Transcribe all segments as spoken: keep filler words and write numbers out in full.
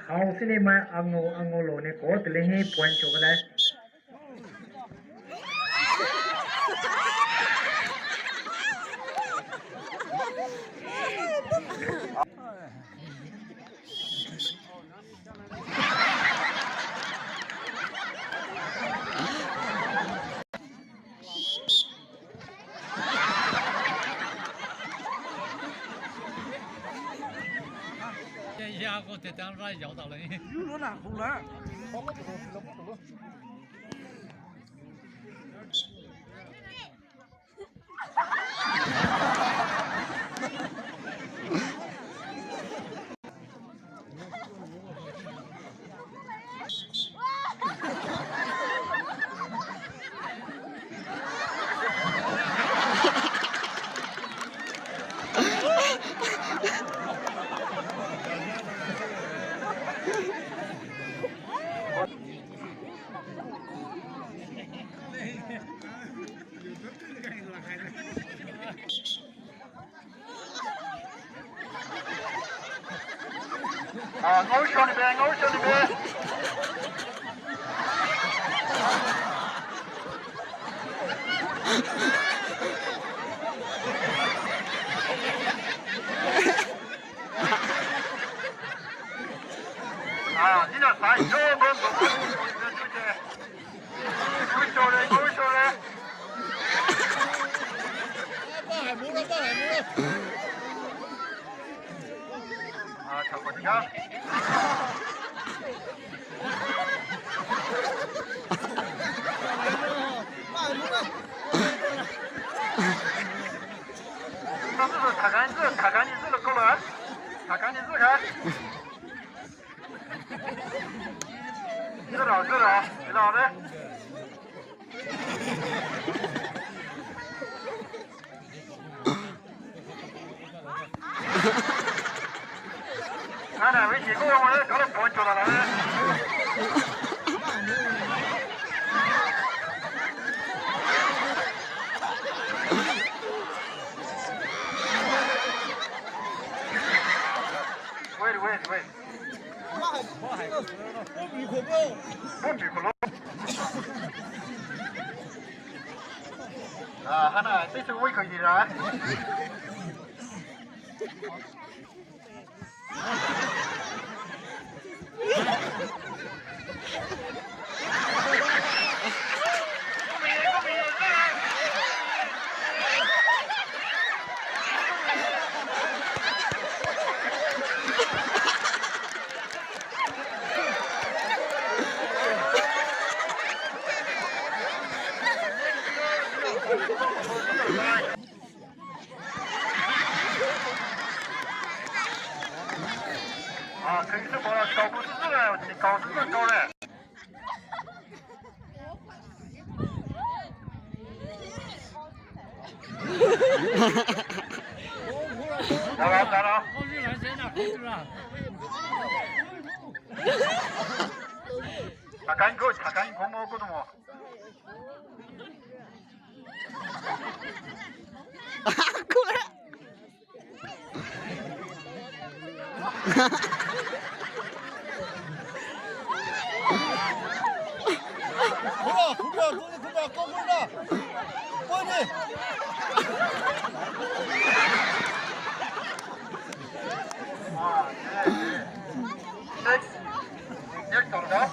Hao sini mai angu angu lo ne ko tele hi point cho bale. Ah, ngau shoni be, ngau shoni be. Ah, nina sai, yo, go, go, go, go, go, go. Wait, wait, wait. Ah, hana, this is weak, right? Takan ko, takan ko mo ko mo. Next. Next order.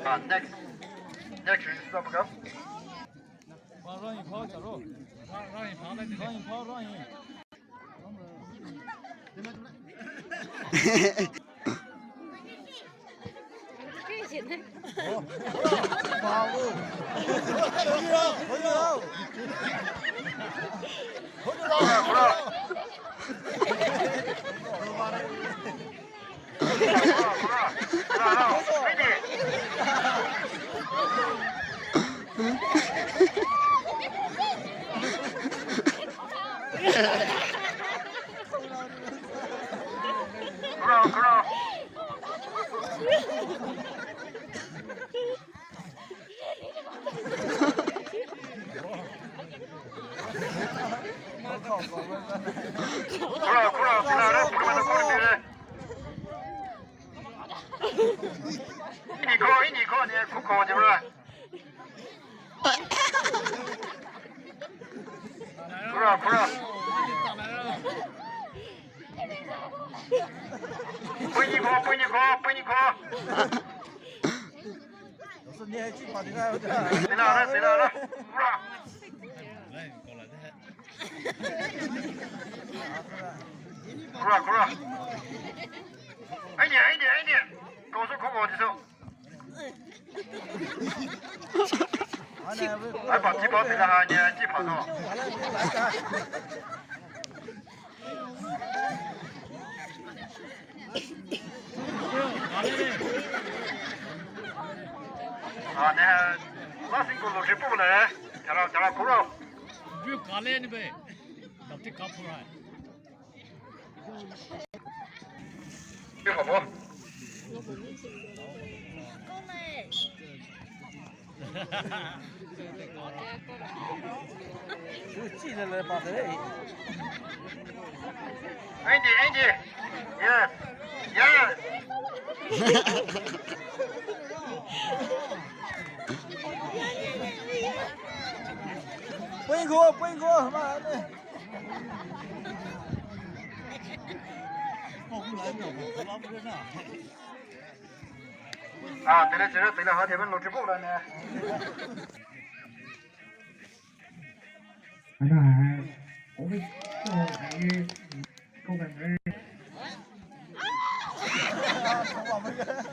Ah, next. Next, stop, go. Kuro, kuro. Kuro, kuro, kuro, kuro, kuro, kuro. Ini ko, ini ko, ni ko ko ni bro. Kuro, kuro. Pui ni ko, pui ni ko, pui ni ko. Sila la, sila la. Kuro. Kuro, kuro. Ai ni, ai ni, ai ni. Ko so ko ko so. Ai pa, chi pa, sila ha ni, chi pa so. Ah, ne, last single lo, triple le. Chara, chara, kuro. View kale ni be. Tapi kapura. View habo. Andy, Andy. Yes. Yes. Pui go, pui go, ma. Ah, tele, tele, tele, ha, tele, lo, triple la ne. Ada, oh, oh, oh, oh.